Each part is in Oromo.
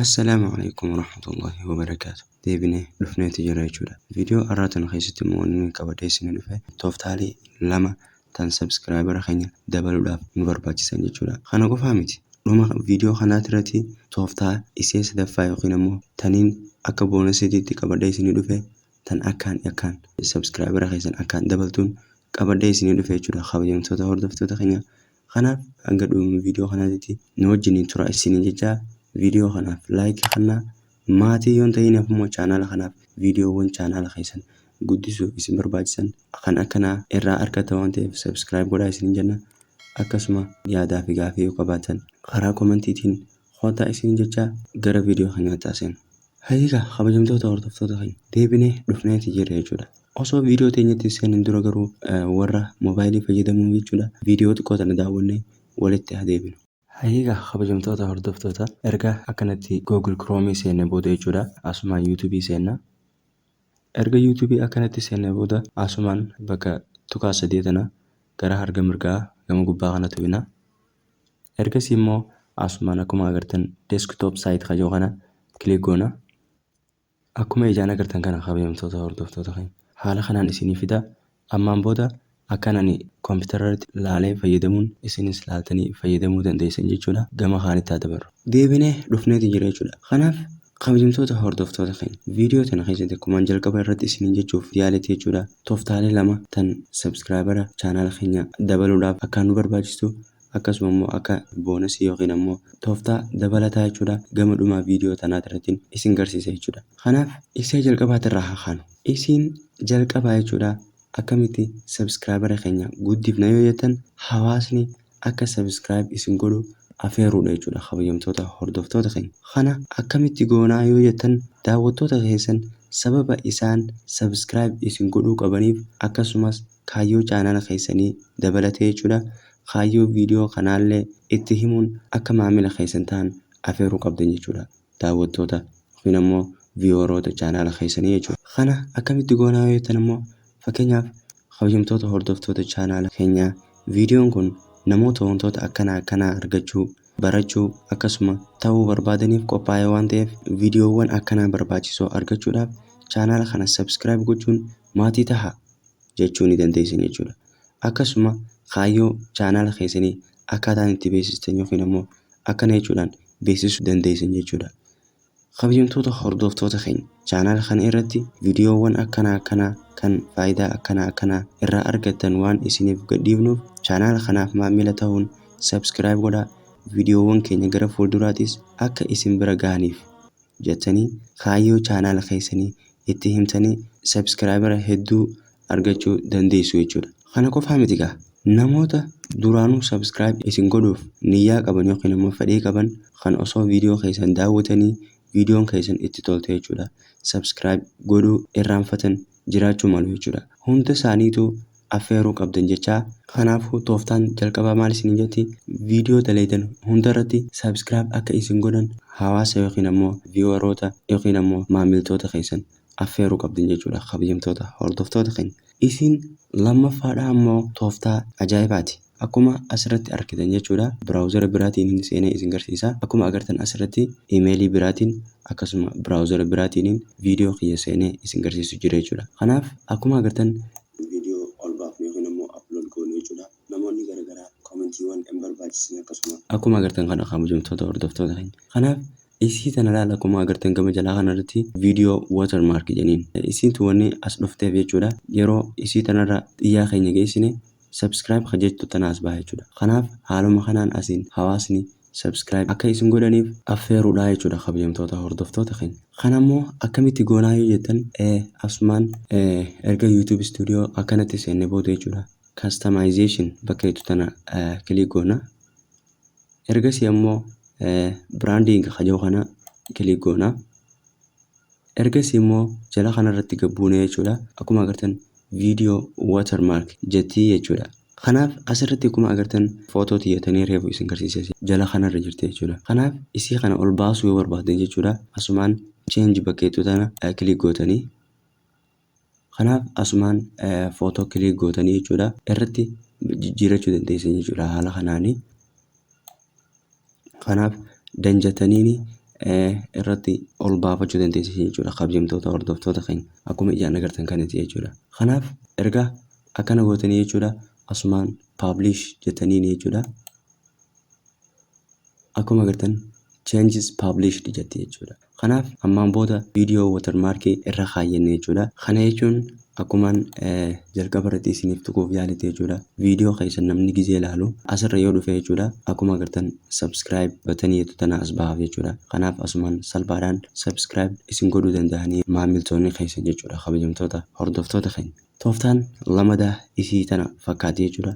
Assalaamu alaikum warahmatullahi wabarakaatu. Deebinee dhufneeti jira jechuudha. Viidiyoo har'aa tana keessatti immoo wanni qabadhee isinii dhufe tooftaalee lama tan subscribera keenya dabaluudhaaf nu barbaachisan jechuudha. Kana qofaa miti. Dhuma viidiyoo kanaati irratti tooftaa isee sadaffaa yookiin ammoo taniin akka bonusiitti qabadhee isinii dhufe tan akkaan akkaan subscribera keessan akkaan dabaltuun qabadhee isinii dhufe jechuudha, kabajamtoota hordoftoota keenya. Kanaaf hanga dhuma viidiyoo kanaatitti nu wajjiniin tura isinii jecha, viidiyoo kanaaf like kennaa, maatii yoon ta'in immoo chaanaala kanaaf viidiyoowwan chaanaala keessan guddisuuf isin barbaachisan kan akkanaa irraa argatan waan ta'eef subscribe godhaa isiniin jenna. Akkasuma yaadaa fi gaafii yoo qabaatan karaa commentiitiin kootaa isiniin jecha gara viidiyoo keenyaatti haasofna. Hayigaa kabajamtoota hordoftoota keenya, deebinee dhufneeti jirra jechuudha. Osoo viidiyoo teenyatti seenin dura garuu warra moobaayilii fayyadamuun jechuudha, viidiyoo xiqqoo tana daawwannee walitti haa deebinu. Hayigaa kabajamtoota hordoftoota, erga akkanatti Google Chrome seenne booda jechuudha, asumaan YouTube seenna. Erga YouTube akkanatti seenne booda asumaan bakka tuqaa sadii tana gara harka mirgaa gama gubbaa kana tuqna. Ergasii immoo asumaan akkuma agartan desktop site kajoo kana click goona. Akkuma ijaan agartan kana, kabajamtoota hordoftoota keenya, haala kanaan isinii fida. Ammaan booda akkan ani koompitara irratti laalee fayyadamuun isinis laaltanii fayyadamuu dandeessan jechuudha. Gama kaanitti haa dabarru. Deebinee dhufneeti jira jechuudha. Kanaaf kabajamtoota hordoftoota keenya, viidiyoo tana keessatti akkuma jalqaba irratti isiniin jechuuf yaaletti jechuudha, tooftaalee lama tan subscribera chaanaala keenya dabaluudhaaf akkaan nu barbaachistu, akkasuma immoo akka bonusii yookiin ammoo tooftaa dabalataa jechuudha, gama dhumaa viidiyoo tanaati irratti isin garsiisa jechuudha. Kanaaf isee jalqabaatirraa haa kaanu. Isiin jalqabaa jechuudha, akkamitti subscribera keenya guddifna yoo jettan, hawaasni akka subscribe isin godhu afeeruudha jechuudha, kabajamtoota hordoftoota keenya. Kana akkamitti goonaa yoo jettan, daawwattoota keessan sababa isaan subscribe isin godhuu qabaniif, akkasumas kaayyoo chaanaala keessanii dabalatee jechuudha, kaayyoo viidiyoo kanaallee itti himuun akka maamila keessan ta'an afeeruu qabdan jechuudha. Daawwattoota yookiin ammoo vieweroota chaanaala keessanii jechuudha. Kana akkamitti goonaa yoo jettan immoo, fakkeenyaaf kabajamtoota hordoftoota chaanaala keenyaa, viidiyoon kun namoota wantoota akkanaa akkanaa argachuu, barachuu, akkasuma ta'uu barbaadaniif qophaa'e waan ta'eef, viidiyoowwan akkanaa barbaachisoo argachuudhaaf chaanaala kana subscribe gochuun maatii tahaa jechuu ni dandeessan jechuudha. Akkasuma kaayyoo chaanaala keessanii akkaataan itti beeksistan yookiin ammoo akkana jechuudhaan beeksisuu dandeessan jechuudha. Kabajamtoota hordoftoota keenya, chaanaala kana irratti viidiyoowwan akkanaa akkanaa kan faayidaa akkanaa akkanaa irraa argattan waan isiniif gadhiifnuuf, chaanaala kanaaf maamila ta'uun subscribe godhaa, viidiyoowwan keenya gara fuulduraatis akka isin bira gahaniif jettanii kaayyoo chaanaala keessanii itti himtanii subscribera hedduu argachuu dandeessu jechuudha. Kana qofaa miti gaa, namoota duraanuu subscribe isin godhuuf niyyaa qaban yookiin immoo fedhii qaban kan osoo viidiyoo keessan daawwatanii viidiyoon keessan itti tolte jechuudha, subscribe godhuu irraanfatan jiraachuu malu jechuudha. Hunda isaaniitu affeeruu qabdan jechaa. Kanaafuu tooftaan jalqabaa maal isiniin jetti? Viidiyoo daleeydan hundarratti subscribe akka isin godhan hawaasa yookiin ammoo vieweroota yookiin ammoo maamiltoota keessan affeeruu qabdan jechuudha, kabajamtoota hordoftoota keenya. Isin lammaffaadha ammoo tooftaa ajaa'ibaati. Akkuma asirratti argitan jechuudha, browsera biraatiin seenee isin garsiisa. Akkuma agartan asirratti imeelii biraatiin akkasuma browsera biraatiin viidiyoo kiyya seenee isin garsiisu jira jechuudha. Kanaaf akkuma agartan viidiyoo ol baafnu yookiin ammoo upload goonu jechuudha, namoonni garaagaraa commentiiwwan hin barbaachisne akkasuma akkuma agartan kana, kabajamtoota hordoftoota keenya. Kanaaf isii tana ilaala, akkuma agartan gama jalaa kanarratti viidiyoo watermark jedhaniin. Isiintu wanni as dhufteef jechuudha, yeroo isii tanarra xiyyaa keenya geessine subscribe ka jettu tana as baha jechuudha. Kanaaf haaluma kanaan asiin hawaasni subscribe akka isin godhaniif affeeruudha jechuudha, kabajamtoota hordoftoota keenya. Kana immoo akkamitti goonaa yoo jettan, asumaan erga YouTube Studio akkanatti seenne booda jechuudha, customization bakka jettu tana click goona. Ergasii ammoo branding kajoo kana click goona. Ergasii immoo jala kanarratti gabbuune jechuudha. Akkuma agartan viidiyoo watermark jettii jechuudha. Kanaaf asirratti akkuma agartan footoo xiyyatanii reefu isin garsiise jala kanarra jirti jechuudha. Kanaaf isii kana ol baasuu yoo barbaaddan jechuudha, asumaan change bakka jettu tana click gootanii. Kanaaf asumaan footoo click gootanii jechuudha, irratti jijjiirachuu dandeessan jechuudha haala kanaanii. Kanaaf danjataniini irratti ol baafachuu dandeessu jechuudha, kabajamtoota hordoftoota keenya, akkuma ijaan agartan kanatti jechuudha. Kanaaf erga akkana gootanii jechuudha, asumaan publish jettaniin jechuudha. Akkuma agartan "changes published" jetti jechuudha. Kanaaf ammaan booda viidiyoo watermarkii irra kaayyanne jechuudha. Kana jechuun akkumaan jalqaba irratti isiniif tuquuf yaaletti jechuudha. Viidiyoo keessan namni gizee ilaalu asirra yoo dhufe jechuudha. Akkuma agartan subscribe buttonii jettu tana as bahaaf jechuudha. Kanaaf asumaan salphaadhaan subscribe isin godhuu danda'anii maamiltoonni keessan jechuudha, kabajamtoota hordoftoota keenya. Tooftaan lamadaa isii tana fakkaati jechuudha.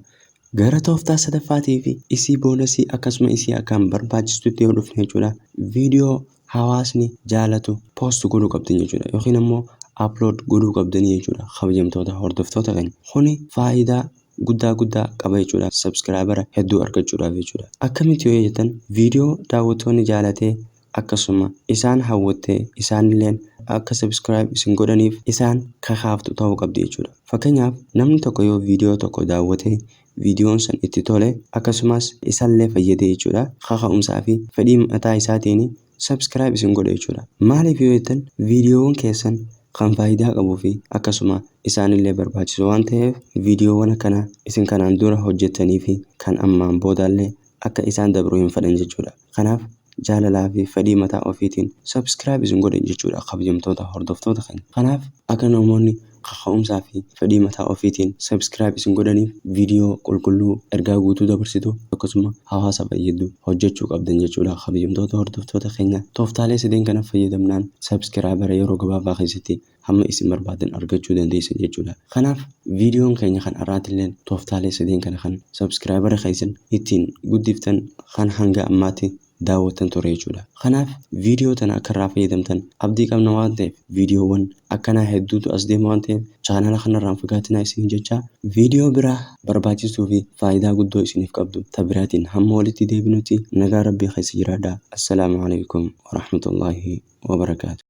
Gara tooftaa sadaffaatii fi isii bonusii akkasuma isii akkaan barbaachistutti yoo dhufne jechuudha. Viidiyoo hawaasni jaalatu post godhuu qabdan jechuudha. Yookiin immoo upload godhuu qabdanii jechuudha, kabajamtoota hordoftoota keenya. Kuni faayidaa guddaa guddaa qaba jechuudha. Subscribera hedduu argachuudhaaf jechuudha. Akkamitti yoo jettan, viidiyoo daawwattoonni jaalatee akkasuma isaan hawwattee isaanilleen akka subscribe isin godhaniif isaan kakaaftu ta'uu qabdi jechuudha. Fakkeenyaaf, namni tokko yoo viidiyoo tokko daawwatee viidiyoon sun itti tole, akkasumas isallee fayyade jechuudha. Kaka'umsaa fi fedhii mataa isaatiin subscribe isin godha jechuudha. Maaliif yoo jettan, viidiyoowwan keessan kan faayidaa qabuu fi akkasuma isaanillee barbaachisu waan ta'eef, viidiyoowwan akkana isin kanaan dura hojjettanii fi kan ammaan boodaallee akka isaan dabru hin fedhan jechuudha. Kanaaf jaalalaa fi fedhii mataa ofiitiin subscribe isin godhan jechuudha, kabajamtoota hordoftoota keenya. Kanaaf akka namoonni kaka'umsaa fi fedhii mataa ofiitiin subscribe isin godhaniif viidiyoo qulqulluu ergaa guutuu dabarsitu akkasuma hawaasa fayyadu hojjechuu qabdan jechuudha, kabajamtoota hordoftoota keenya. Tooftaalee sadeen kana fayyadamnaan subscribera yeroo gabaabaa keessatti hamma isin barbaadan argachuu dandeessan jechuudha. Kanaaf viidiyoon keenya kan har'aatillee tooftaalee sadeen kana kan subscribera keessan ittiin guddiftan kan hanga ammaatti daawwattan ture jechuudha. Kanaaf viidiyoo tana akka irraa fayyadamtan abdii qabna waan ta'eef, viidiyoowwan akkanaa hedduutu as deema waan ta'eef, chaanala kanarraa hin fagaatinaa isiniin jecha, viidiyoo biraa barbaachistuu fi faayidaa guddoo isiniif qabdu ta biraatiin hamma walitti deebinutti nagaa rabbii keessa jiraadhaa. Assalaamu alaikum warahmatullaahi wabarakaatu.